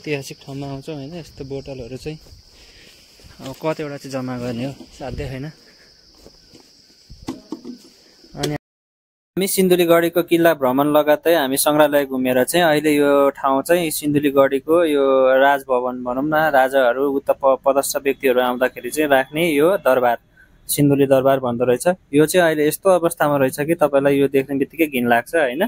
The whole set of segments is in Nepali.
ऐतिहासिक ठाउँमा आउँछौँ होइन, यस्तो बोतलहरू चाहिँ अब कतिवटा चाहिँ जम्मा गर्ने हो साध्य छैन। अनि हामी सिन्धुलीगढीको किल्ला भ्रमण लगायतै हामी सङ्ग्रहालय घुमेर चाहिँ अहिले यो ठाउँ चाहिँ सिन्धुलीगढीको यो राजभवन भनौँ न, राजाहरू उता पदस्थ व्यक्तिहरू आउँदाखेरि चाहिँ राख्ने यो दरबार, सिन्धुली दरबार भन्दो रहेछ। यो चाहिँ अहिले यस्तो अवस्थामा रहेछ कि तपाईँलाई यो देख्ने बित्तिकै घिन लाग्छ होइन।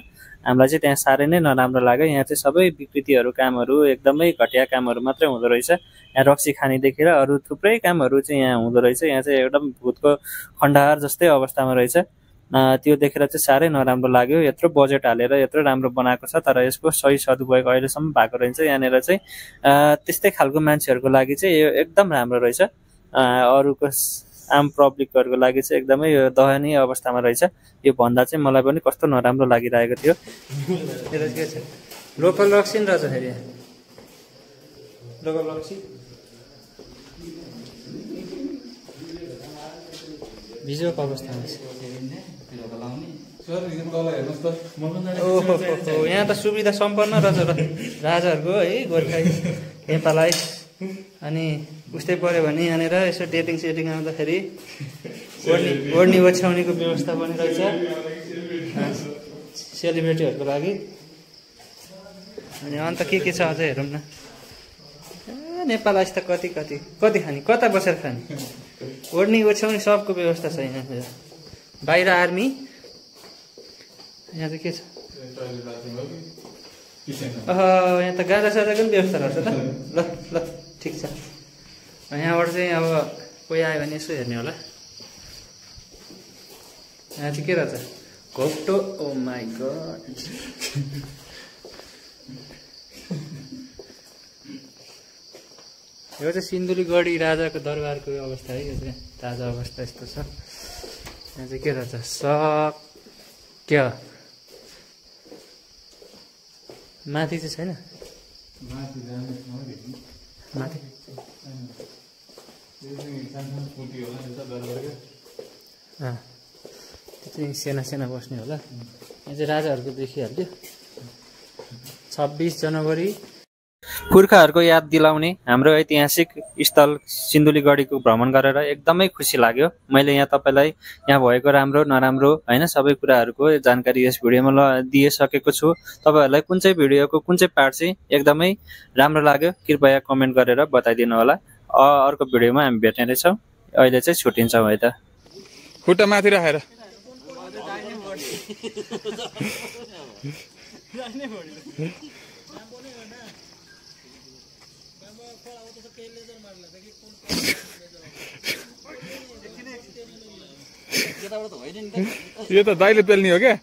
हामीलाई चाहिँ त्यहाँ साह्रै नै नराम्रो लाग्यो। यहाँ चाहिँ सबै विकृतिहरू कामहरू एकदमै घटिया कामहरू मात्रै हुँदो रहेछ। यहाँ रक्सी खानेदेखि र अरू थुप्रै कामहरू चाहिँ यहाँ हुँदो रहेछ। यहाँ चाहिँ एकदम भूतको खण्डहार जस्तै अवस्थामा रहेछ। त्यो देखेर चाहिँ साह्रै नराम्रो लाग्यो। यत्रो बजेट हालेर यत्रो राम्रो बनाएको छ तर यसको सही सदुपयोग अहिलेसम्म भएको रहेछ। यहाँनिर चाहिँ त्यस्तै खालको मान्छेहरूको लागि चाहिँ यो एकदम राम्रो रहेछ। अरूको आम पब्लिकहरूको लागि चाहिँ एकदमै यो दयनीय अवस्थामा रहेछ। यो भन्दा चाहिँ मलाई पनि कस्तो नराम्रो लागिरहेको थियो। यो के छ, लोकल रक्सी नि रहेछ फेरि, लोकल रक्सी बिजोको अवस्थामा छ। ओहो, यहाँ त सुविधा सम्पन्न रहेछ राजाहरूको है, गोर्खा नेपाललाई। अनि उस्तै पऱ्यो भने यहाँनिर यसो डेटिङ सेटिङ आउँदाखेरि ओढ्ने ओछ्याउनेको व्यवस्था पनि रहेछ सेलिब्रेटीहरूको लागि। अनि अन्त के छ अझै हेरौँ न। नेपाल आइस त कति कति कति खाने, कता बसेर खाने, ओढ्ने ओछ्याउने सबको व्यवस्था छ यहाँ। बाहिर आर्मी, यहाँ चाहिँ के छ, यहाँ त गाजा साजाको पनि व्यवस्था रहेछ त। ल ल ठिक छ। यहाँबाट चाहिँ अब कोही आयो भने यसो हेर्ने होला। यहाँ चाहिँ के रहेछ, घोप्टो। ओ माई गड, यो चाहिँ सिन्धुलीगढी राजाको दरबारको अवस्था है। यो चाहिँ ताजा अवस्था यस्तो छ। यहाँ चाहिँ के रहेछ, सक्य माथि चाहिँ छैन, माथि त्यो चाहिँ सेना बस्ने होला। यहाँ चाहिँ राजाहरूको देखिहाल्यो। 26 जनवरी पुर्खाहरूको याद दिलाउने हाम्रो ऐतिहासिक स्थल सिन्धुलीगढीको भ्रमण गरेर एकदमै खुसी लाग्यो। मैले यहाँ तपाईँलाई यहाँ भएको राम्रो नराम्रो होइन सबै कुराहरूको जानकारी यस भिडियोमा दिइसकेको छु। तपाईँहरूलाई कुन चाहिँ भिडियोको कुन चाहिँ पार्ट चाहिँ एकदमै राम्रो लाग्यो कृपया कमेन्ट गरेर बताइदिनु होला। अर्को भिडियोमा हामी भेट्ने रहेछौँ। अहिले चाहिँ छुट्टिन्छौँ है त। खुट्टा माथि राखेर यो त दाइले पेल्ने हो क्या।